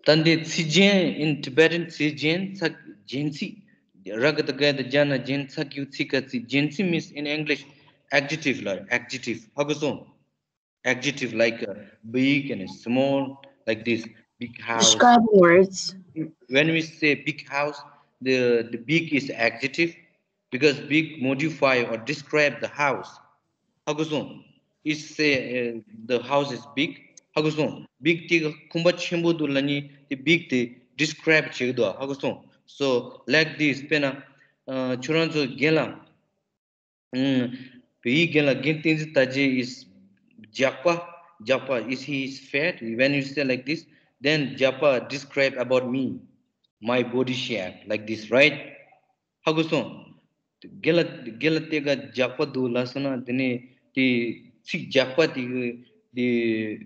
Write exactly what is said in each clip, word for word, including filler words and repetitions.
ད་འདི་ཚིག་རྒྱན། In Tibetan, ཚིག་རྒྱན་ཚིག་རྒྱན་ཚིག་ར་ག་བཏགས་ག་ཡ་བཏགས་གྱ་ན་རྒྱན། ཚ་གི་གུ་ཚི་ག་ཚིག་རྒྱན་ཚིག means in English adjective ལ། Adjective ཧ་གོ་སོང་། Adjective like uh, big and small, like this. Big house. Describing words. When we say big house, the, the big is adjective because big modify or describe the house. ཧ་གོ་སོང་། It say uh, the house is big. ཧ་གོ་སོང་། Big དེ་ག་ཁང་པ་ཆེན་པོ་འདུག་ལབ་ནི་དེ་big དེ་describe བྱེད་ཀྱི་འདུག་ཧ་གོ་སོང་། So like this དཔེར་ན་ཁྱོད་རང་ཚོ་རྒན་ལགས། བོད་ཡིག་རྒན་ལགས། རྒན་བསྟན་འཛིན་དར་རྒྱས is རྒྱགས་པ། རྒྱགས་པ is he is fat. When you say like this, then རྒྱགས་པ describe about me, my body shape, like this, right? ཧ་གོ་སོང་། རྒན་ལགས་རྒན་ལགས་དེ་ག་རྒྱགས་པ་འདུག་ལབ་སོང་ན་དེ་ནས་དེ་ཚིག་རྒྱགས་པ་དེ་གི་དེ་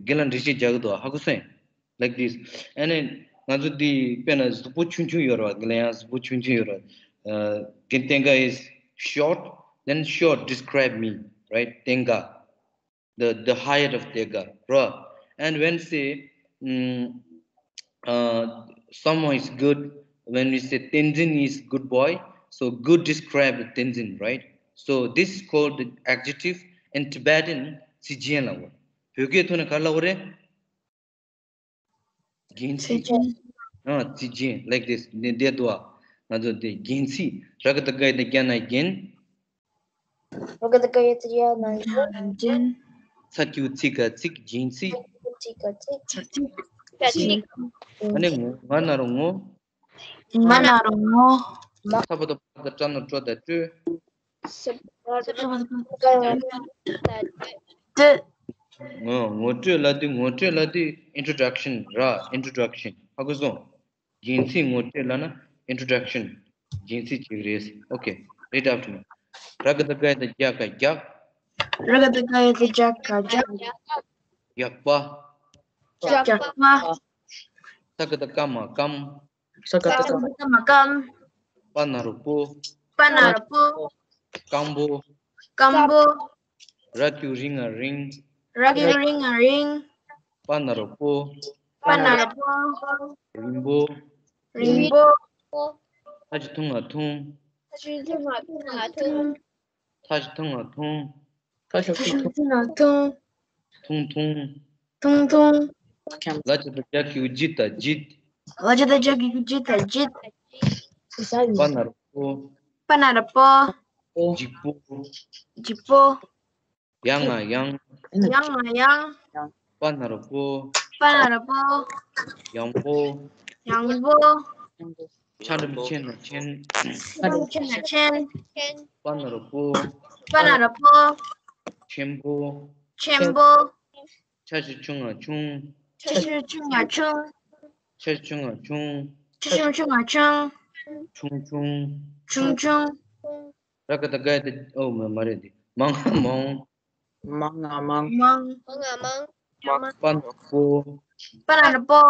རྒན་ལགས་འགྲེལ་བཤད་རྒྱག་གི་འདུག་ཧ་གོ་སོང་། Like this. And then ང་ཚོ་འདི་དཔེར་ན་གཟུགས་པོ་ཆུང་ཆུང་ཡོད་རེད་བ། རྒན་ལགས་ཡང་གཟུགས་པོ་ཆུང་ཆུང་ཡོད་རེད། རྒན་བསྟན་དགའ is short, then short describe me, right? བསྟན་དགའ། The, the height of བསྟན་དགའ་རེད། And when say, mm, uh, someone is good, when we say Tenzin is good boy, so good describe Tenzin, right? So this is called the adjective in Tibetan, ཚིག་རྒྱན་ལབ་དགོས། བོད་སྐད་ཐོག་ནས་ག་རེ་ལབ་དགོས་རེད། རྒྱན་ཚིག་ཚིག་རྒྱན། ཨ་ཚིག་རྒྱན། Like this. འདི་འདི་འདུག་ཨ། ང་ཚོ་འདི་རྒྱན་ཚིག་ར་ག་བཏགས་རྒ་ཡ་བཏགས་རྒྱ་ན་རྒྱན། ར་ག་བཏགས་རྒ་ཡ་བཏགས་རྒྱ་ན་རྒྱན། ཚ་གི་གུ་ཚི་ག་ཚིག་རྒྱན་ཚིག་ཚ་གི་གུ་ཚི་ག་ཚིག་ཚིག་ཨ་ནི་ངོ་ང་ན་རོ་ངོ། ང་ན་རོ་ངོ། ཚ་པ་དང་པ་དང་སྤྲ་ན་སྤྲོ་དང་སྤྲོད། སྤྲོད། ངོ་ངོ་སྤྲོད་ལབ་དུས། ངོ་སྤྲོད་ལབ་དུས་introduction ར། Introduction ཧ་གོ་སོང་། རྒྱན་ཚིག་ངོ་སྤྲོད་ལབ་ན་introduction རྒྱན་ཚིག་ཅིག་རེད། Okay, read after me. ར་ག་བཏགས་རྒ་ཡ་བཏགས་རྒྱ་ག་རྒྱགས། ར་ག་བཏགས་རྒ་ཡ་བཏགས་རྒྱ་ག་རྒྱགས། རྒྱགས་པ། རྒྱགས་པ། ས་ཀ་བཏགས་སྐ་མ་སྐམ། ས་ཀ་བཏགས་སྐ་མ་སྐམ། པ་ན་རོ་པོ། པ་ན་རོ་པོ། སྐམ་པོ། སྐམ་པོ། ར་གི་གུ་རི་ང་རིང་། ར་གི་གུ་རི་ང་རིང་། པ་ན་རོ་པོ། པ་ན་རོ་པོ། རིང་པོ། རིང་པོ། ཐ་ཆ་ཐུང་ང་ཐུང་། ཐ་ཆ་ཐུང་ང་ཐུང་། ཐ་ཆ་ཐུང་ང་ཐུང་། ཐ་ཆ་ཐུང་ང་ཐུང་། ཐུང་ཐུང་། ཐུང་ཐུང་། ལ་ཇ་བཏགས་ལྗ་གི་གུ་ལྗི་དང་ལྗིད། ལ་ཇ་བཏགས་ལྗ་གི་གུ་ལྗི་དང་ལྗིད། པ་ན་རོ་པོ། པ་ན་རོ་པོ། ལྗིད་པོ། ལྗིད་པོ། ཡ་ང་ཡང་། ཡ་ང་ཡང་། པ་ན་རོ་པོ། པ་ན་རོ་པོ། ཡང་པོ། ཡང་པོ། ཆ་འགྲེང་བུ་ཆེ་ན་ཆེན། ཆ་འགྲེང་བུ་ཆེ་ན་ཆེན། པ་ན་རོ་པོ། པ་ན་རོ་པོ། ཆེན་པོ། ཆེན་པོ། ཆ་ཞབས་ཀྱུ་ཆུང་ང་ཆུང་། ཆ་ཞབས་ཀྱུ་ཆུང་ང་ཆུང་། ཆ་ཞབས་ཀྱུ་ཆུང་ང་ཆུང་། ཆ་ཞབས་ཀྱུ་ཆུང་ང་ཆུང་། ཆུང་ཆུང་། ཆུང་ཆུང་། ར་ག་བཏགས་རྒ་ཡ་བཏགས། ཨོ་མ་མ་རེད་འདི། མང་ང་མང་། མང་ང་མང་། མང་། མང་ང་མང་། པ་ན་རོ་པོ། པ་ན་རོ་པོ།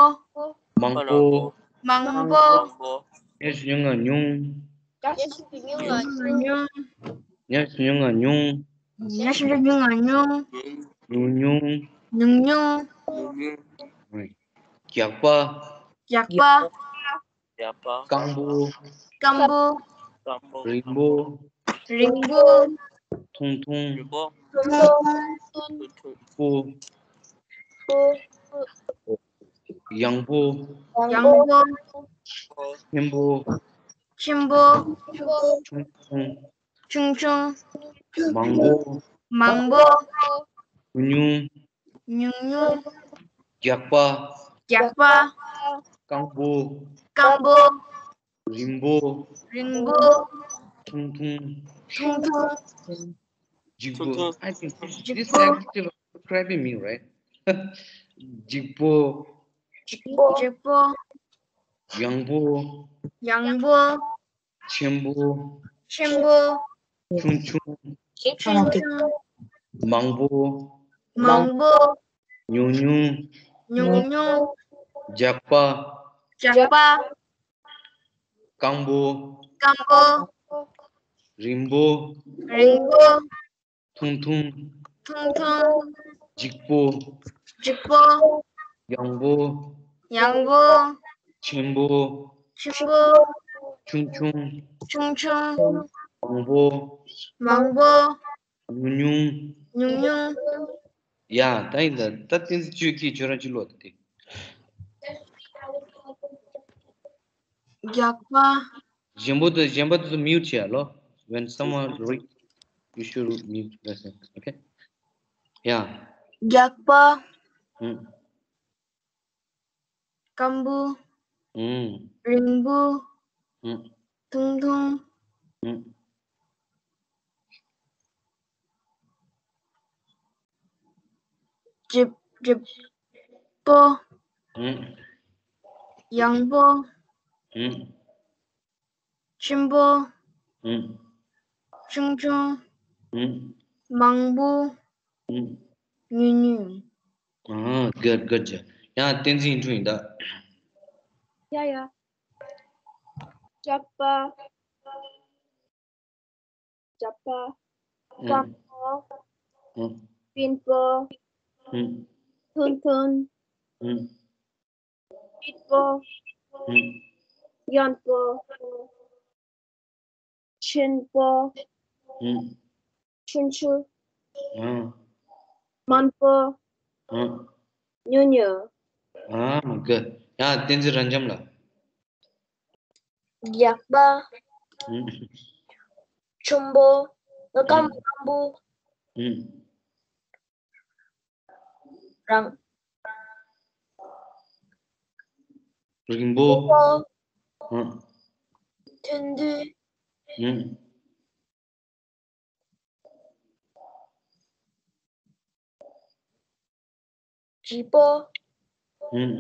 མང་པོ། མང་པོ། ཉ་ཞབས་ཀྱུ་ཉུ་ང་ཉུང་། ཉ་ཞབས་ཀྱུ་ཉུ་ང་ཉུང་། ཉ་ཞབས་ཀྱུ་ཉུ་ང་ཉུང་། ཉ་ཞབས་ཀྱུ་ཉུ་ང་ཉུང་། ཉུང་ཉུང་། ཉུང་ཉུང་། རྒྱགས་པ། རྒྱགས་པ། རྒྱགས་པ། སྐམ་པོ། སྐམ་པོ། སྐམ་པོ། རིང་པོ། རིང་པོ། ཐུང་ཐུང་། རིང་པོ། ཐུང་ཐུང་། ཐུང་ཐུང་། སྤུ། སྤུ། ཡང་པོ། ཡང་པོ། ཆེན་པོ། ཆེན་པོ། ཆུང་ཆུང་། ཆུང་ཆུང་། མང་པོ། མང་པོ། ཉུང་ཉུང་། ཉུང་ཉུང་། རྒྱགས་པ། རྒྱགས་པ། སྐམ་པོ། སྐམ་པོ། རིང་པོ། རིང་པོ། ཐུང་ཐུང་། ཐུང་ཐུང་། ལྗིད་པོ། ཐུང་ཐུང་། I think this, this adjective is describing me, right? ལྗིད་པོ། ལྗིད་པོ། ལྗིད་པོ། ཡང་པོ། ཡང་པོ། ཆེན་པོ། ཆེན་པོ། ཆུང་ཆུང་། ཆུང་ཆུང་། མང་པོ། མང་པོ། ཉུང་ཉུང་། ཉུང་ཉུང་། རྒྱགས་པ། རྒྱགས་པ། སྐམ་པོ། སྐམ་པོ། རིང་པོ། རིང་པོ། ཐུང་ཐུང་། ཐུང་ཐུང་། ལྗིད་པོ། ལྗིད་པོ། ཡང་པོ། ཡང་པོ། ཆེན་པོ། ཆེན་པོ། ཆུང་ཆུང་། ཆུང་ཆུང་། མང་པོ། མང་པོ། ཉུང་ཉུང་། ཉུང་ཉུང་། ཡ། ད་ཡིན་ད། ད་བསྟན་འཛིན་ཆོས་སྐྱིད་ཁྱོད་རང་ཅི་ལོ་ད་དེ། རྒྱགས་པ། གཞན་པོ་དེ་གཞན་པ་དེ་ཚོ་mute བྱེད་ཡ་ལོ། When someone read, you should mute yourself. Okay? ཡ། རྒྱགས་པ། ཨུམ། སྐམ་པོ། ཨུམ། རིང་པོ། ཨུམ། ཐུང་ཐུང་། ཨུམ། ལྗིད་ལྗིད་པོ། ཨུམ། ཡང་པོ། ཨུམ། ཆེན་པོ། ཨུམ། ཆུང་ཆུང་། ཨུམ། མང་པོ། ཨུམ། ཉུང་ཉུང་། ཨ། good, good job. ཡང་བསྟན་འཛིན་འཁྲུངས་ཡིན་ད། ཡ་ཡ། རྒྱགས་པ། རྒྱགས་པ། ཨུམ། སྐམ་པོ། ཨུམ། རིང་པོ། ཨུམ། ཐུང་ཐུང་། ཨུམ། ལྗིད་པོ། ཨུམ། ཡང་པོ། ཆེན་པོ། ཨུམ། ཆུང་ཆུང་། ཨ། མང་པོ། ཨ། ཉུང་ཉུང་། ཨ། good. ཡང་བསྟན་འཛིན་རབ་འབྱམས་ལགས། རྒྱགས་པ། ཨུམ། ཆེན་པོ། སྐམ་ཨུམ། སྐམ་པོ། ཨུམ། རིང་། རིང་པོ། རིང་པོ། ཨུམ། ཐུང་ཐུང་། ཨུམ། ལྗིད་པོ། ཨུམ།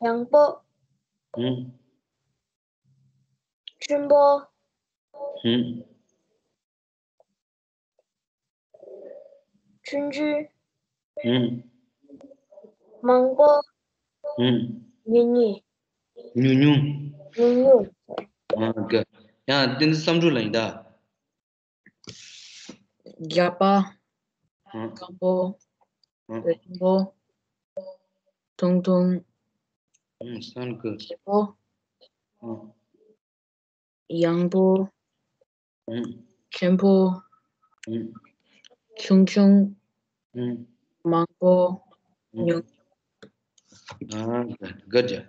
ཡང་པོ། ཨུམ། ཆེན་པོ། ཨུམ། ཆུང་ཆུང་། ཨུམ། མང་པོ། ཨུམ། ཉུང་ཉུང་། ཉུང་ཉུང་། ཉུང་ཉུང་། ཨ། good. ཡང་བསྟན་འཛིན་བསམ་གྲུབ་ལགས་ཡིན་ད། རྒྱགས་པ། ཨུམ། སྐམ་པོ། ཨུམ། རིང་པོ། ཐུང་ཐུང་། ཨུམ། sound good. ལྗིད་པོ། ཨུམ། ཡང་པོ། ཨུམ། ཆེན་པོ། ཨུམ། ཆུང་ཆུང་། ཨུམ། མང་པོ། ཨུམ། ཉུང་། ཨ། good, good job.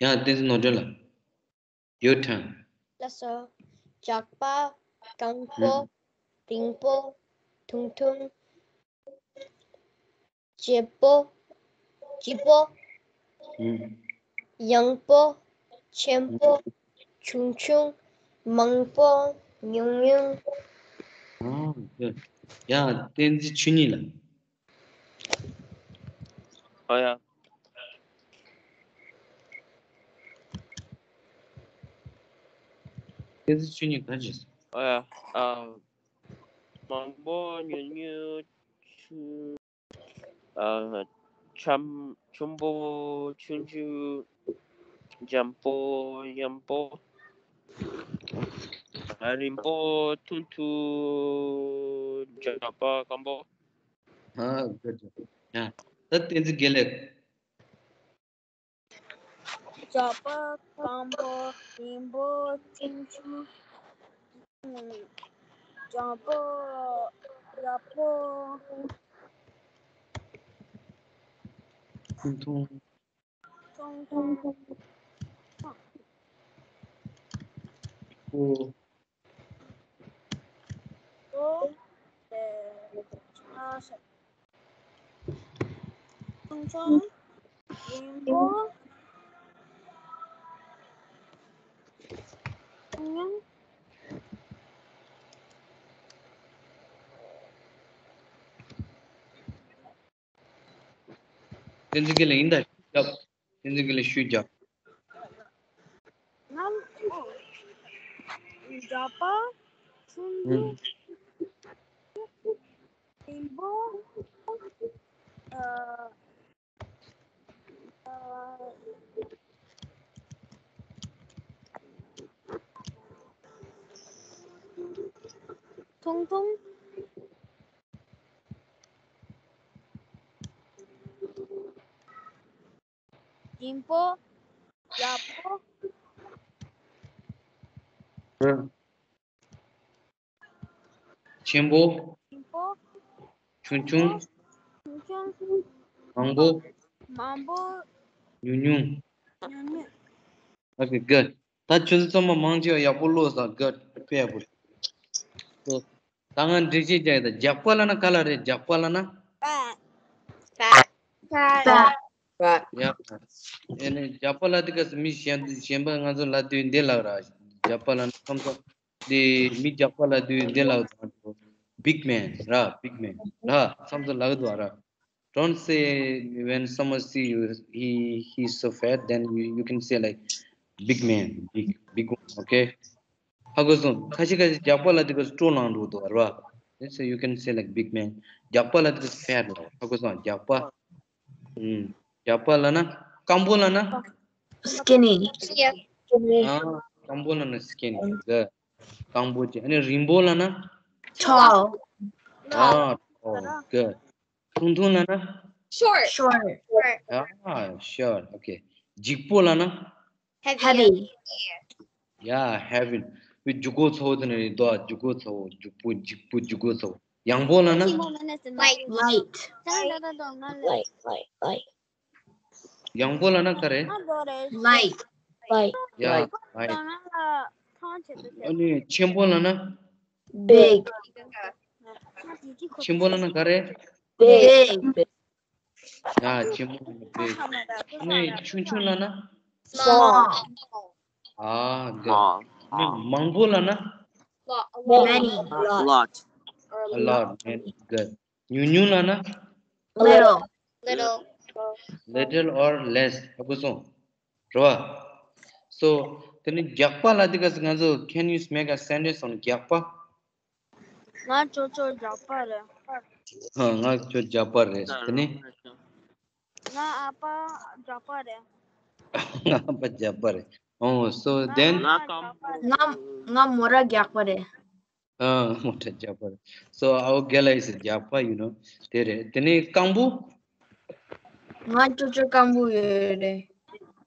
ཡང་བསྟན་འཛིན་ནོར་སྒྲོན་ལགས། Your turn. ལགས་སོ། རྒྱགས་པ། སྐམ་པོ། ཨུམ། རིང་པོ། ཐུང་ཐུང་། ལྗིད་པོ། ལྗིད་པོ། ཨུམ། ཡང་པོ། ཆེན་པོ། ཨུམ། ཆུང་ཆུང་། མང་པོ། ཉུང་ཉུང་། ཨ། good. ཡང་བསྟན་འཛིན་ཆོས་ཉིད་ལགས། ཨ་ཡ། བསྟན་འཛིན་ཆོས་ཉིད་ག་རེ་བྱས་སོང་། ཨ་ཡ། ཨ། མང་པོ། ཉུང་ཉུང་། ཆུང་། ཨ། ཆམ། ཆེན་པོ། ཆུང་ཆུང་། འཇམ་པོ། ཡང་པོ། ཨ། རིང་པོ། ཐུང་ཐུང་། རྒྱགས་པ། སྐམ་པོ། ཨ། good job. ཡ། ད་བསྟན་འཛིན་དགེ་ལེགས། རྒྱགས་པ། སྐམ་པོ། རིང་པོ། ཆུང་ཆུང་། འཇམ་པོ། ཡག་པོ། ཐུང་ཐུང་། ཐུང་ཐུང་། ཨོ། ཨོ། ཨ། ཆུང་ཆུང་། རིང་པོ། ཉུང་ཉུང་། བསྟན་འཛིན་དགེ་ལེགས་ཡིན་ད། རྒྱབ། བསྟན་འཛིན་དགེ་ལེགས་ཤུལ་རྒྱབ། ནམ། ཨོ། རྒྱགས་པ། ཆུང་ཆུང་། ཨུམ། རིང་པོ། ཨ། ཨ། ཐུང་ཐུང་། འབྲིང་པོ། ཡག་པོ། ཆེན་པོ། ཆེན་པོ། ཆུང་ཆུང་། ཆུང་ཆུང་། མང་པོ། མང་པོ། ཉུང་ཉུང་། ཉུང་ཉུང་། Okay, good. ད་ཁྱོད་ཚོ་ཚང་མ་མང་ཆེ་བ་ཡག་པོ་ཀློག་སོང་། Good. དཔེ་ཡག་པོ། So, ད་ང་འགྲེལ་བཤད་རྒྱག་ཡིན། ད་རྒྱགས་པ་ལབ་ན་ག་ལབ་རེད། རྒྱགས་པ་ལབ་ན། པ། པ། ཡ། ཨེ་ནས་རྒྱགས་པ་ལབ་དུས་སྐབས་སུ་མི་གཞན་གཞན་པ་ང་ཚོ་ལབ་དུས་འདི་ལབ་ར། རྒྱགས་པ་ལབ་ན་ཁམས་ཚོ། འདི་མི་རྒྱགས་པ་ལབ་དུས་འདི་ལབ་ར། Big man ར། Big man ར། ཁམས་ཚོ་ལབ་འདུག་ར། Don't say when someone see you, he he's so fat, then you, you can say like, big man, big, big one, okay? ཧ་གོ་སོང་། ཁ་ཤས་ཁ་ཤས་རྒྱགས་པ་ལབ་དུས་སྐབས་སུ་སྤྲོ་ལངས་འགྲོ་འདུག་ར། Let's say you can say like, big man. རྒྱགས་པ་ལབ་དུས་སྐབས་སུ་fat ལབ། ཧ་གོ་སོང་། རྒྱགས་པ། ཨུམ། རྒྱགས་པ་ལབ་ན་སྐམ་པོ་ལབ་ན། Skinny. ཨ། སྐམ་པོ་ལབ་ན་skinny. Good. སྐམ་པོ་ཅིག་ཨ་ནི་རིང་པོ་ལབ་ན། Tall. ཨ། Tall. Good. ཐུང་ཐུང་ལབ་ན། Short. Short. ཨ། Short. Okay. ལྗིད་པོ་ལབ་ན། Heavy. Yeah, heavy. བའི་ལྗིད་ཁོག་ཚ་བོ་དེ་ནི་རེད་དོ། ལྗིད་ཁོག་ཚ་བོ། ལྗིད་པོ། ལྗིད་པོ། ལྗིད་ཁོག་ཚ་བོ། ཡང་པོ་ལབ་ན། Light. Light. Light. Light. Light. ཡང་པོ་ལབ་ན་ག་རེད། Light. Light. Yeah, light. ཨ་ནི་ཆེན་པོ་ལབ་ན། Big. ཆེན་པོ་ལབ་ན་ག་རེད། Big. Yeah, ཆེན་པོ་ལབ་ན་big. ཨ་ནི་ཆུང་ཆུང་ལབ་ན། Small. ཨ། Good. ཨ་ནི་མང་པོ་ལབ་ན། Many. Lot. Lot. A lot. Many. Good. ཉུང་ཉུང་ལབ་ན། Little. Little. Little or less. ཧ་གོ་སོང་། རེད་བ། So དེ་ནི་རྒྱགས་པ་ལབ་དུས་སྐབས་སུ་ང་ཚོ། Can you make a sentence on རྒྱགས་པ། ང་ཅོ་ཅོ་རྒྱགས་པ་རེད། ཧ། ང་ཅོ་རྒྱགས་པ་རེད། དེ་ནི། ང་ཨ་ཕ་རྒྱགས་པ་རེད། ང་ཨ་ཕ་རྒྱགས་པ་རེད། Oh, so then. ང་ང་མོ་ར་རྒྱགས་པ་རེད། ཨ། མོ་ཊ་རྒྱགས་པ་རེད། So our Gela is རྒྱགས་པ། You know དེ་རེད། དེ་ནི་སྐམ་པོ། ང་ཅོ་ཅོ་སྐམ་པོ་ཡོད་རེད།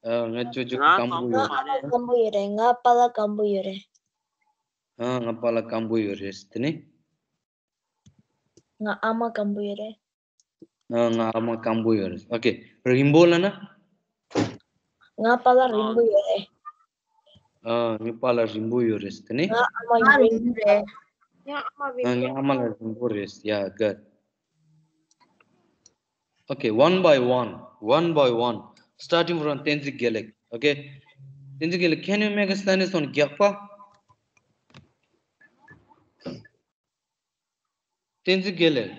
ཨ། ང་ཅོ་ཅོ་སྐམ་པོ་ཡོད་རེད། སྐམ་པོ་ཡོད་རེད། ང་པཱ་ལགས་སྐམ་པོ་ཡོད་རེད། ཨ། ང་པཱ་ལགས་སྐམ་པོ་ཡོད་རེད། དེ་ནི། ང་ཨ་མ་སྐམ་པོ་ཡོད་རེད། ཨ། ང་ཨ་མ་སྐམ་པོ་ཡོད་རེད། Okay. རིང་པོ་ལབ་ན། ང་པཱ་ལགས་རིང་པོ་ཡོད་རེད། ཨ། ངའི་པཱ་ལགས་རིང་པོ་ཡོད་རེད། དེ་ནི། ང་ཨ་མ་ཡོད་རེད། རེད། ཡང་ཨ་མ་ཨ། ངའི་ཨ་མ་ལགས་རིང་པོ་རེད། Yeah, good. Okay, one by one, one by one, starting from བསྟན་འཛིན་དགེ་ལེགས། Okay, བསྟན་འཛིན་དགེ་ལེགས། Can you make a sentence on རྒྱགས་པ། བསྟན་འཛིན་དགེ་ལེགས།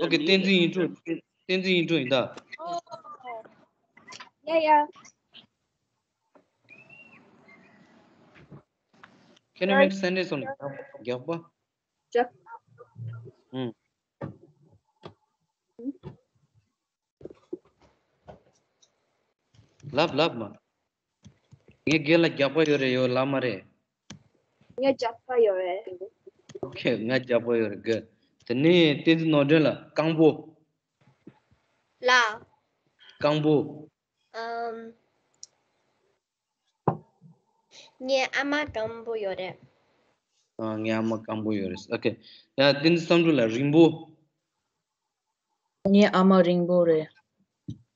Okay, བསྟན་འཛིན་ཡིན་འགྲོ། བསྟན་འཛིན་ཡིན་འགྲོ་ཡིན་ད། Yeah, yeah. Can you make sentence on རྒྱགས་པ། རྒྱགས་པ། ཨུམ། ལབ་ལབ་མ། ངའི་རྒན་ལ་རྒྱགས་པ་ཡོད་རེད། ཡོད་ལབ་མ་རེད། ངའི་རྒྱགས་པ་ཡོད་རེད། Okay, ང་རྒྱགས་པ་ཡོད་རེད། Good. དེ་ནས་བསྟན་འཛིན་ནོར་སྒྲོན་ལ། སྐམ་པོ། ལ། སྐམ་པོ། ཨམ། ངའི་ཨ་མ་སྐམ་པོ་ཡོད་རེད། ཨ། ངའི་ཨ་མ་སྐམ་པོ་ཡོད་རེད། Okay. ཡ། བསྟན་འཛིན་བསམ་གྲུབ་ལ། རིང་པོ། ངའི་ཨ་མ་རིང་པོ་རེད།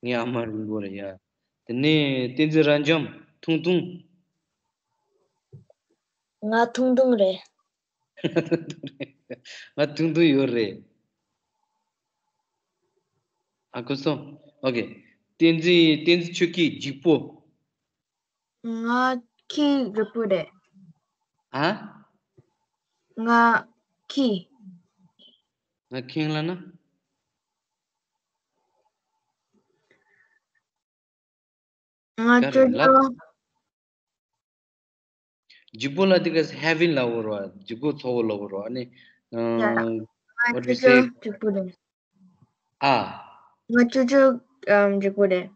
ངའི་ཨ་མ་རིང་པོ་རེད། ཡ། དེ་ནས་བསྟན་འཛིན་རབ་འབྱམས། ཐུང་ཐུང་། ང་ཐུང་ཐུང་རེད། ང་ཐུང་ཐུང་ཡོད་རེད། ཧ་གོ་སོང་། Okay. བསྟན་འཛིན། བསྟན་འཛིན་ཆོས་སྐྱིད། ལྗིད་པོ། ང་ཁྱི་རིད་པོ་རེད། ཧ། ང་ཁྱི། ང་ཁྱི་ལབ་ན། ང་ཅོ་ཅོ། ལྗིད་པོ་ལབ་དུས་སྐབས་སུ་heavy ལབ་དགོས་རེད་བ། ལྗིད་ཁོག་ཚ་བོ་ལབ་དགོས་རེད་བ། ཨ་ནི། ཨ། ཡ། ང་What ཅོ་we ཅོ་say? ལྗིད་པོ་རེད། ཨ། ང་ཅོ་ཅོ་ཨམ་ལྗིད་པོ་རེད།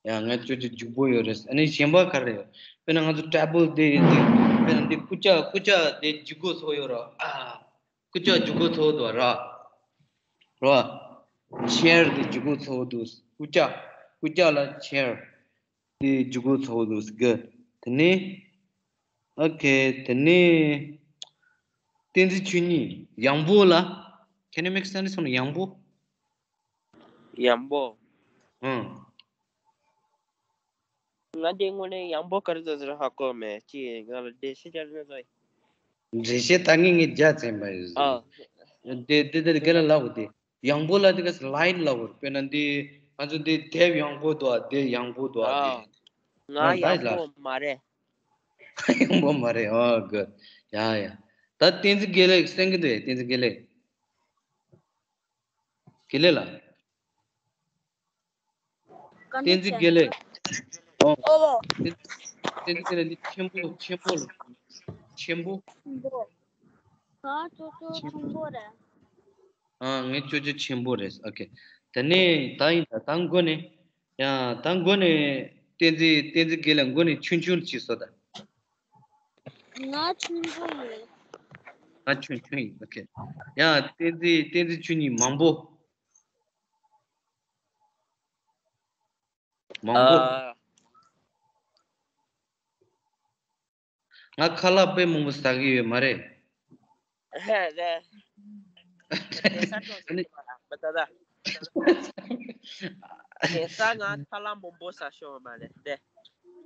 ཡ། ང་ཅོ་ཅོ་ལྗིད་པོ་ཡོད་རེད། ཨ་ནི་གཞན་པ་ག་རེ་ཡོད། དཔེར་ན་ང་ཚོ་ཊེ་བལ་དེ་དེ། དཔེར་ན་འདི་རྐུབ་བཀྱག་རྐུབ་བཀྱག་དེ་ལྗིད་ཁོག་ཚ་བོ་ཡོད་རེད་བ། ཨ། རྐུབ་བཀྱག་ལྗིད་ཁོག་ཚ་བོ་འདུག་བ་ར། རེད་བ། ཆེར་དེ་འཇུག་གོ་ཚོ་འདུག་སྐུ་ལྕགས། སྐུ་ལྕགས་ལ་ཆེར་དེ་འཇུག་གོ་ཚོ་འདུག་གི། དེ་ནས། ཨོ་ཁེ། དེ་ནས། བསྟན་འཛིན་ཆོས་ཉིད། ཡང་པོ་ལ། Can you make sentence on ཡང་པོ། ཡང་པོ། ཨང་། ང་དེ་དངོས་གནས་ཡང་པོ་ག་རེ་ཟེར་ཟེར་ཧ་གོ་མེད་ཅི། ང་ལ་འགྲེལ་བཤད་རྒྱག་རོགས་ཟེར། འགྲེལ་བཤད་ད་ངས་ངས་རྒྱག་ཚན་པ་ཡོད། ཨ། དེ་དེ་དེ་ག་ལ་ལབ་དགོས་དེ། ཡང་པོ་ལ་དེ་ག་slide ལབ་དགོས། དཔེར་ན་འདི་ང་ཚོ་འདི་དེབ་ཡང་པོ་འདུག་ཨ། དེ་ཡང་པོ་འདུག་ཨ། ཨ། དེ། ང་ཡང་པོ་མ་རེད། ཡང་པོ་མ་རེད། ཨོ་གོ། ཡ་ཡ། ད་བསྟན་འཛིན་དགེ་ལེགས་གསན་གི་འདུག་བསྟན་འཛིན་དགེ་ལེགས། དགེ་ལེགས་ལ། བསྟན་འཛིན་དགེ་ལེགས། ཨོ། བསྟན་འཛིན་དགེ་ལེགས་འདི་ཆེན་པོ་ཆེན་པོ་ལ། ཆེན་པོ། ཆེན་པོ། ང་ཅོ་ཅོ་ཆེན་པོ་རེད། ཨ། ངའི་ཅོ་ཅོ་ཆེན་པོ་རེད། ཨོ་ཁེ། དེ་ནས་ད་ཡིན་ད་ད་མགོ་ནས། ཡ། ད་མགོ་ནས་བསྟན་འཛིན་བསྟན་འཛིན་དགེ་ལེགས་མགོ་ནས་ཆུང་ཆུང་ཅིག་བཟོ་ད། ང་ཆུང་པོ་ཡིན། ང་ཆུང་ཆུང་ཡིན། ཨོ་ཁེ། ཡ། བསྟན་འཛིན་བསྟན་འཛིན་ཆོས་ཉིད་མང་པོ། མང་པོ། ཨ། ང་ཁ་ལག་དཔེ་མང་པོ་ཟ་གི་ཡོད་མ་རེད། རེད། དེ་ས་ཁྲོམ་ཟ་གི་མ་རེད། མི་ད་ད། དེ་ས་ང་ཁ་ལག་མང་པོ་ཟ་ཤོར་མ་རེད་དེ།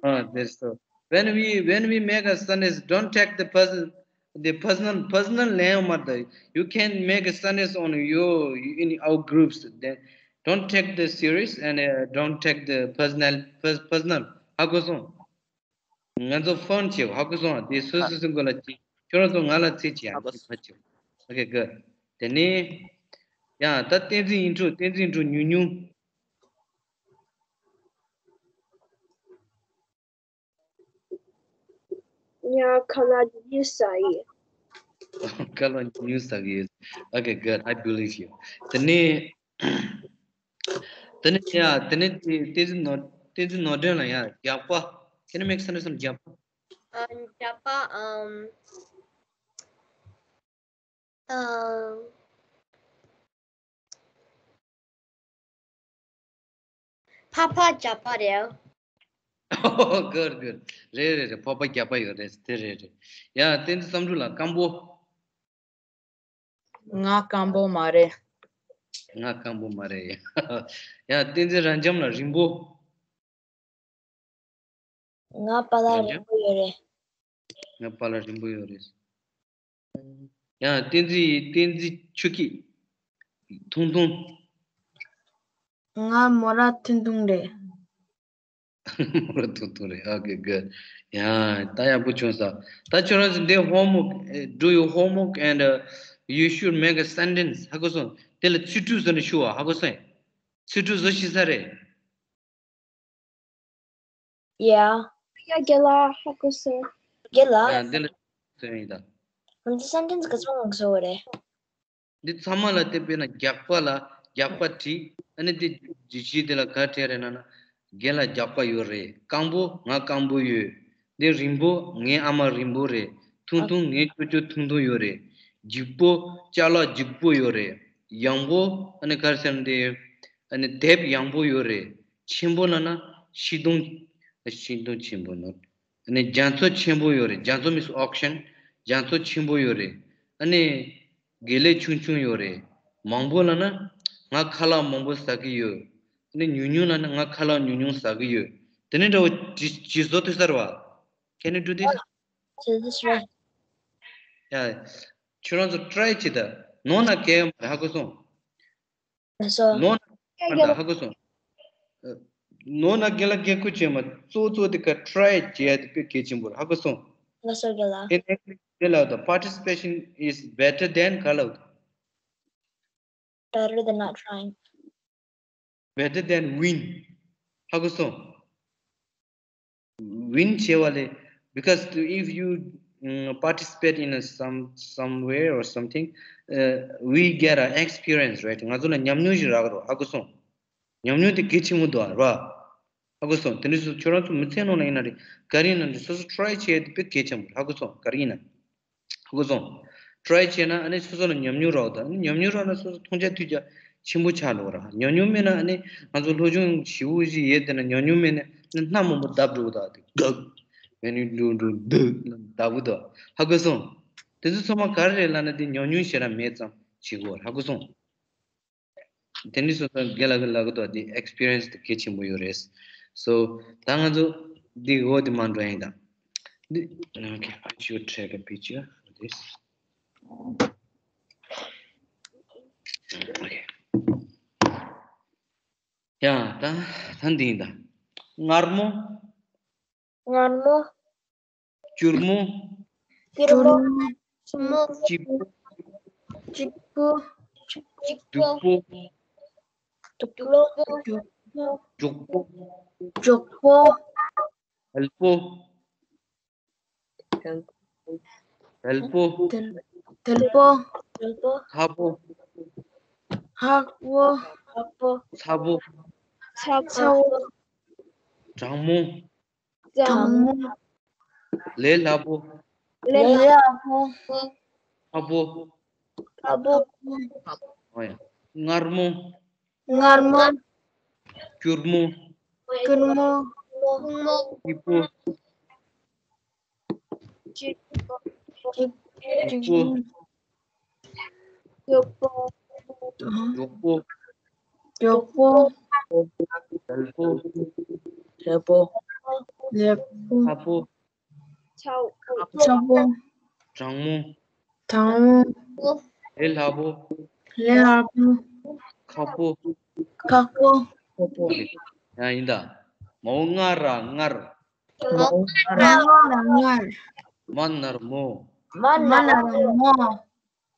Oh, that's so. When we when we make a sentence, don't take the person the personal personal name or the you can make a sentence on your in our groups. Then don't take the serious and uh, don't take the personal pers- personal. ཧ་གོ་སོང་། ང་ཚོ་ཕོན་བྱེད་ཧ་གོ་སོང་། དེ་སོ་སོ་སོ་མགོ་ལ་ཅི་ཁྱོད་རང་ཚོ་ང་ལ་ཚིག་ཅི་ཡང་ཧ་གོ་སོང་། ཧ་ཅི། Okay, good. དེ་ནས་ཡང་ད་བསྟན་འཛིན་ཡིན་འགྲོ། བསྟན་འཛིན་འགྲོ། ཉུང་ཉུང་། ཉ་ཁ་ལག་ཉུང་ཉུང་ཟ་ཡི། ཁ་ལག་ཉུང་ཉུང་ཟ་གི་ཡོད། Okay, good. I believe you. དེ་ནས་དེ་ནས་ཡ་དེ་ནས་བསྟན་འཛིན་ནོར་བསྟན་འཛིན་ནོར་སྒྲོན་ལ་ཡ་རྒྱགས་པ། Can you make sentence on རྒྱགས་པ། ཨ། རྒྱགས་པ། ཨམ། ཨམ། ཕ་ཕ་རྒྱགས་པ་རེད། Oh, good, good. རེད་རེད་རེད། ཕ་ཕ་རྒྱགས་པ་ཡོད་རེད། དེ་རེད་རེད། ཡ། བསྟན་འཛིན་བསམ་གྲུབ་ལ་སྐམ་པོ། ང་སྐམ་པོ་མ་རེད། ང་སྐམ་པོ་མ་རེད། ཡ། བསྟན་འཛིན་རབ་འབྱམས་ལ་རིང་པོ། ང་པ་ལགས་རིང་པོ་ཡོད་རེད། ང་པ་ལགས་རིང་པོ་ཡོད་རེད། ཡང་བསྟན་འཛིན་བསྟན་འཛིན་ཆུ་སྐྱིད། ཐུང་ཐུང་། ང་མོ་ར་ཐུང་ཐུང་རེད། མོ་ར་ཐུང་ཐུང་རེད། Okay, good. ཡང་ད་ཡག་པོ་བྱུང་ས། ད་ཁྱོད་རང་ཚོ་འདི་homework, eh, do your homework and uh, you should make a sentence. ཧ་གོ་སོང་། དེ་ལ་ཚིག་གྲུབ་བཟོ་ནས་ཞུ་བ། ཧ་གོ་སོང་། ཚིག་གྲུབ་བཟོ་ཤེས་ས་རེད། Yeah. Yeah, རྒན་ལགས། ཧ་གོ་སོང་། རྒན་ལགས། ཡ། འདི་ལ་ཟེར་ཡིན་ད། ང་ཚོ་sentence ག་ཚོད་ངོ་སོ་རེད། འདི་ཚང་མ་ལ་དེ་དཔེར་ན་རྒྱགས་པ་ལ་རྒྱགས་པ་བྲིས། ཨ་ནི་དེ་རྒྱུ་ཆ་དེ་ལ་ག་རེ་བྲིས་རེད་ན་ན། རྒན་ལ་རྒྱགས་པ་ཡོད་རེད། སྐམ་པོ། ང་སྐམ་པོ་ཡོད། འདི་རིང་པོ། ངའི་ཨ་མ་རིང་པོ་རེད། ཐུང་ཐུང་། ངའི་ཅོ་ཅོ་ཐུང་ཐུང་ཡོད་རེད། ལྗིད་པོ། ཅ་ལག་ལྗིད་པོ་ཡོད་རེད། ཡང་པོ། ཨ་ནི་ག་རེ་ཟེར་ན་དེ། ཨ་ནི་དེབ་ཡང་པོ་ཡོད་རེད། ཆེན་པོ་ལབ་ན་ཤིང་སྡོང་། ཤིང་སྡོང་ཆེན་པོ་ནོར། ཨ་ནི་རྒྱ་མཚོ་ཆེན་པོ་ཡོད་རེད། རྒྱ་མཚོ་means ocean. རྒྱ་མཚོ་ཆེན་པོ་ཡོད་རེད། ཨ་ནི་དགེ་ལེགས་ཆུང་ཆུང་ཡོད་རེད། མང་པོ་ལབ་ན་ང་ཁ་ལག་མང་པོ་ཟ་གི་ཡོད། ཨ་ནི་ཉུང་ཉུང་ལབ་ན་ང་ཁ་ལག་ཉུང་ཉུང་ཟ་གི་ཡོད། དེ་ནི་འདྲ་བོ་ཇི་ཇི་བཟོ་ཐུབ་ས་རེད་བ། Can you do this? So this way. ཡ། ཁྱོད་རང་ཚོ་try བྱེད་ད། ནོར་ན་གལ་ཡོད་མ་རེད། ཧ་གོ་སོང་། ལགས་སོ། ནོར་ན་ཧ་གོ་སོང་། ནོར་ན་རྒན་ལགས་སྐད་ཁུ་བྱས་མ། གཙོ་བོ་གཙོ་བོ་དེ་ག་try བྱས་ཏེ་དཔེ་གལ་ཆེན་པོ་རེད། ཧ་གོ་སོང་། ལགས་སོ་རྒན་ལགས། In English དེ་ལ་the participation is better than ག་ལ། Better than not trying. Better than win. ཧ་གོ་སོང་། Win བྱས་པ་ལས། Because if you um, participate in a some somewhere or something, uh, we get an experience, right? ང་ཚོ་ལ་ཉམས་མྱོང་ཞིག་རག་གི་རེད། ཧ་གོ་སོང་། ཉམས་མྱོང་དེ་གལ་ཆེན་པོ་འདུག་ར། ཧ་གོ་སོང་། དེ་འདྲ་སོང་། ཁྱོད་རང་ཚོ་མི་ཚེ་ནང་ལ་ཡིན་ན་རེད། ག་རེ་ཡིན་ན་རེད། སོ་སོ་try བྱས་དེ་དཔེ་གལ་ཆེན་པོ་རེད། ཧ་གོ་སོང་། ག་རེ་ཡིན་ན། ཧ་གོ་སོང་། try བྱས་ན་ཨ་ནི་སོ་སོ་ལ་ཉམས་མྱོང་རག་དང་། ཨ་ནི་ཉམས་མྱོང་རག་ན་སོ་སོ་མཐོང་རྒྱ་ཐོས་རྒྱ་ ཆེན་པོ་ཆགས་འགྲོ་གི་རེད། ཉུང་ཉུང་མེད་ན་ཨ་ནི་ང་ཚོ་སློབ་སྦྱོང་ཞེ་པོ་ཞིག་ཡོད་དེ་ན་ཉུང་ཉུང་མེད་ན་ཨ་ནི་སྣ་མང་པོ་བརྡབ་འགྲོ་གི་འདུག་དེ་གག་ཨ་ནི་འགྲོ་འགྲོ་འདུག་བརྡབ་གི་འདུག་ཧ་གོ་སོང་། དེ་ཚོ་ཚང་མ་ག་རེ་རེད་ལབ་ན་དེ་ཉུང་ཉུང་ཞེ་དྲག་མེད་ཙང་བྱེད་དགོས། ཧ་གོ་སོང་། དེ་འདྲ་སོང་ཙང་རྒན་ལགས་ཀྱིས་ལབ་གི་འདུག་དེ་ཨེགས་པི་རི་ཡན་སི་དེ་གལ་ཆེན་པོ་ཡོད་རེད། སོ་ད་ང་ཚོ་འདི་འོག་དེ་མར་འགྲོ་ཡིན་ད། འདི་okay, I should take a picture of this. Okay. ཡ་ད་ད་འདི་ཡིན་ད། མངར་མོ། མངར་མོ། སྐྱུར་མོ། སྐྱུར་མོ། སྐྱིད་པོ། སྐྱིད་པོ། སྡུག་པོ། སྡུག་པོ། མགྱོགས་པོ། མགྱོགས་པོ། དལ་པོ། དལ་པོ། དལ་དལ་པོ། ཚ་པོ། ཚ་པོ། ཚ་པོ། ཚ་པོ། གྲང་མོ། གྲང་མོ། ལས་སླ་པོ། ལས་སླ་པོ། ཚ་པོ། ཚ་པོ། ཨོ་ཡ། མངར་མོ། མངར་མོ། སྐྱུར་མོ། སྐྱུར་མོ། སྐྱིད་པོ། སྐྱིད་པོ། མགྱོགས་པོ། མགྱོགས་པོ། མགྱོགས་པོ། དལ་པོ། དལ་པོ། ལེགས་པོ། ཚ་པོ། ཚ་པོ། གྲང་མོ། གྲང་མོ། ལས་སླ་པོ། ལས་སླ་པོ། ཁག་པོ། ཁག་པོ། ཁག་པོ། ཡང་ཡིན་ད། མ་འོ་ང་ར་མངར། མ་འོ་ང་ར་མངར། མ་ནར་མོ། མ་ནར་མོ།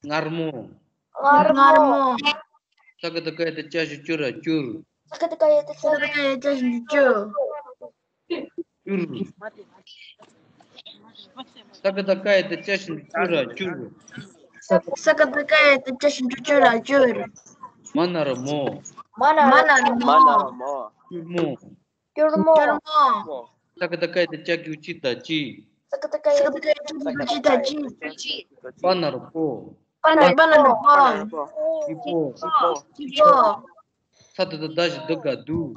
མངར་མོ། མངར་མོ། ས་ཀ་བཏགས་སྐ་ཡ་བཏགས་སྐྱ་ཞབས་ཀྱུ་ར་སྐྱུར། ས་ཀ་བཏགས་སྐ་ཡ་བཏགས་སྐྱ་ཞབས་ཀྱུ་ར་སྐྱུར། སྐྱུར། ས་ཀ་བཏགས་སྐ་ཡ་བཏགས་སྐྱ་ཞབས་ཀྱུ་སྐྱུ་ར་སྐྱུར། ས་ཀ་བཏགས་སྐ་ཡ་བཏགས་སྐྱ་ཞབས་ཀྱུ་སྐྱུ་ར་སྐྱུར། མ་ན་རོ་མོ། མ་ན་རོ་མོ། སྐྱུར་མོ། སྐྱུར་མོ། སྐྱུར་མོ། ས་ཀ་བཏགས་སྐ་ཡ་བཏགས་སྐྱ་གི་གུ་སྐྱི་ད་སྐྱིད། ས་ཀ་བཏགས་སྐ་ཡ་བཏགས་སྐྱ་གི་གུ་སྐྱི་ད་སྐྱིད། པ་ན་རོ་པོ། པ་ན་རོ་པོ། སྐྱིད་པོ། སྐྱིད་པོ། ས་ད་བཏགས་སྡ་ཞབས་སྐྱུ་སྡུ་ག་སྡུག་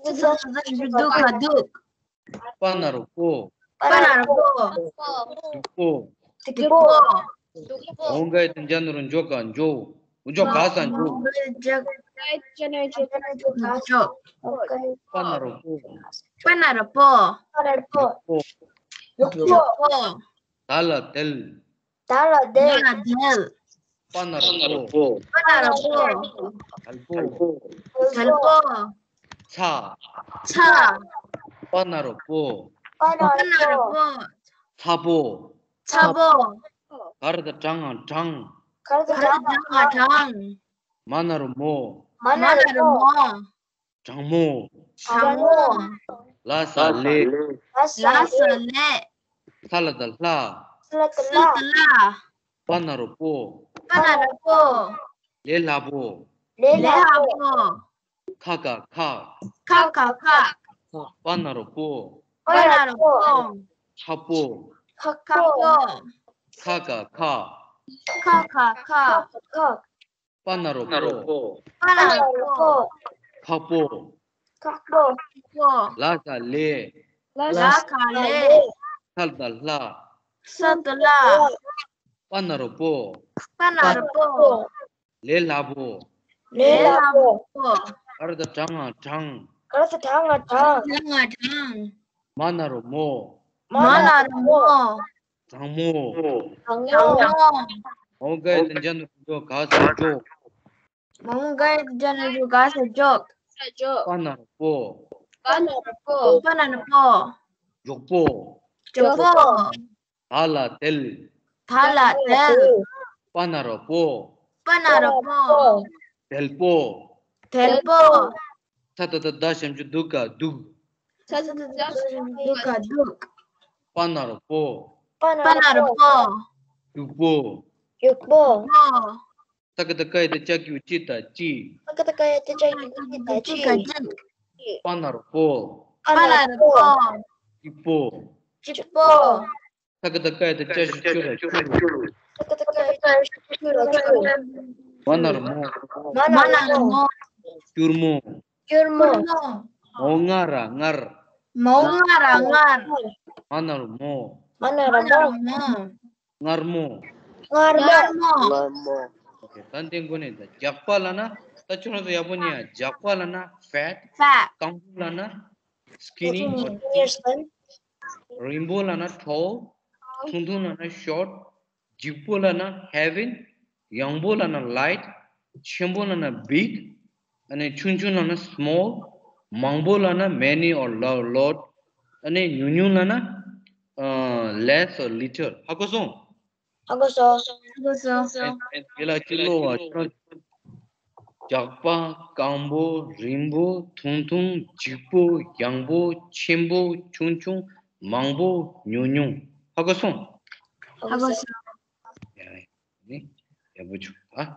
ས་ད་བཏགས་སྡ་ཞབས་སྐྱུ་སྡུ་ག་སྡུག་པ་ན་རོ་པོ། པ་ན་རོ་པོ། སྡུག་པོ། སྡུག་པོ། འོ་ག་ཡ་བཏགས་ཇ་ན་རོ་འཇོ་ག་འཇོ། འཇོ་ག་ས་འཇོ། འོ་ག་ཡ་བཏགས་ཇ་ན་རོ་འཇོ་ག་འཇོ། པ་ན་རོ་པོ། པ་ན་རོ་པོ། མགྱོགས་པོ། མགྱོགས་པོ། མགྱོགས་པོ། ད་ལ་དལ། ད་ལ་དལ། ད་ལ་དལ། པ་ན་རོ་པོ། པ་ན་རོ་པོ། དལ་པོ། དལ་པོ། ཚ། ཚ། པ་ན་རོ་པོ། པ་ན་རོ་པོ། ཚ་པོ། ཚ་པོ། ག་ར་བཏགས་གྲ་ང་གྲང་། ག་ར་བཏགས་གྲ་ང་གྲང་། མ་ན་རོ་མོ། མ་ན་རོ་མོ། གྲང་མོ། གྲང་མོ། ལ་ས་ལེ། ལ་ས་ལེ། ས་ལ་བཏགས་སླ། ས་ལ་བཏགས་སླ། པ་ན་རོ་པོ། པ་ན་རོ་པོ། ལས་སླ་པོ། ལས་སླ་པོ། ཁ་ག་ཁག་ཁ་ག་ཁག་པ་ན་རོ་པོ། པ་ན་རོ་པོ། ཁག་པོ། ཁག་པོ། ཁ་ག་ཁག་ཁ་ག་ཁག་པ་ན་རོ་པོ། པ་ན་རོ་པོ། ཁག་པོ། ཁག་པོ། ལ་ས་ལེ། ལ་ས་ལེ། ས་ལ་བཏགས་སླ། ས་ལ་བཏགས་སླ། པ་ན་རོ་པོ། པ་ན་རོ་པོ། ལས་སླ་པོ། ལས་སླ་པོ། ག་ར་བཏགས་གྲ་ང་གྲང་། ག་ར་བཏགས་གྲ་ང་གྲང་། གྲ་ང་གྲང་། མ་ན་རོ་མོ། མ་ན་རོ་མོ། གྲང་མོ། གྲང་མོ། འོ་ག་ཡ་བཏགས་ཇ་ན་རོ་འཇོ་ག་ས་འཇོག་མ་འོ་ག་ཡ་བཏགས་ཇ་ན་རོ་འཇོ་ག་ས་འཇོག་པ་ན་རོ་པོ། པ་ན་རོ་པོ། པ་ན་རོ་པོ། མགྱོགས་པོ། མགྱོགས་པོ། ད་ལ་དལ། ད་ལ་དལ། པ་ན་རོ་པོ། པ་ན་རོ་པོ། དལ་པོ། དལ་པོ། ས་ད་བཏགས་སྡ་ཞབས་ཀྱུ་སྡུ་ག་སྡུག་ས་ད་བཏགས་སྡ་ཞབས་ཀྱུ་སྡུ་ག་སྡུག་པ་ན་རོ་པོ། པ་ན་རོ་པོ། སྡུག་པོ། སྡུག་པོ། ས་ཀ་བཏགས་སྐ་ཡ་བཏགས་སྐྱ་གི་གུ་སྐྱི་ད་སྐྱིད། ས་ཀ་བཏགས་སྐ་ཡ་བཏགས་སྐྱ་གི་གུ་སྐྱི་ད་སྐྱིད། པ་ན་རོ་པོ། པ་ན་རོ་པོ། སྐྱིད་པོ། སྐྱིད་པོ། ས་ཀ་བཏགས་སྐ་ཡ་བཏགས་སྐྱ་ཞབས་ཀྱུ་སྐྱུ་ར་སྐྱུར། ས་ཀ་བཏགས་སྐ་ཡ་བཏགས་སྐྱ་ཞབས་ཀྱུ་སྐྱུ་ར་སྐྱུར། མ་ན་རོ་མོ། མ་ན་རོ་མོ། སྐྱུར་མོ། སྐྱུར་མོ། མོ་ང་ར་མངར། མོ་ང་ར་མངར། མ་ན་རོ་མོ། མ་ན་རོ་མོ། མངར་མོ། མངར་མོ། ཨོ་ཁེ། ད་འདི་འགོ་ནས་ད་རྒྱགས་པ་ལབ་ན། ད་ཁྱོད་རང་ཚོ་ཡག་པོ་ཉན་ཡ། རྒྱགས་པ་ལབ་ན་ཕེཊ། ཕེཊ། སྐམ་པོ་ལབ་ན་སི་ཀི་ནི། རིང་པོ་ལབ་ན་ཊོལ། ཐུང་ཐུང་ལབ་ན་ཤོརཊ། ལྗིད་པོ་ལབ་ན་ཧེ་བི། ཡང་པོ་ལབ་ན་ལའིཊ། ཆེན་པོ་ལབ་ན་བིག། ཨ་ནི་ཆུང་ཆུང་ལབ་ན་སི་མོལ། མང་པོ་ལབ་ན་མེ་ནི་ཨོར་ལོ་ལོཊ། ཨ་ནི་ཉུང་ཉུང་ལབ་ན་ལེས་ཨོར་ལི་ཊལ། ཧ་གོ་སོང་། ཧ་གོ་སོང་། ཧ་གོ་སོང་། ཨེ་ཨེ་དེ་ལ་ཅི་ལོ་བ། རྒྱགས་པ། སྐམ་པོ། རིང་པོ། ཐུང་ཐུང་། ལྗིད་པོ། ཡང་པོ། ཆེན་པོ། ཆུང་ཆུང་། མང་པོ། ཉུང་ཉུང་། ཧ་གོ་སོང་། ཧ་གོ་སོང་། ཡ་ནི་ཡག་པོ་བྱུང་ཨ།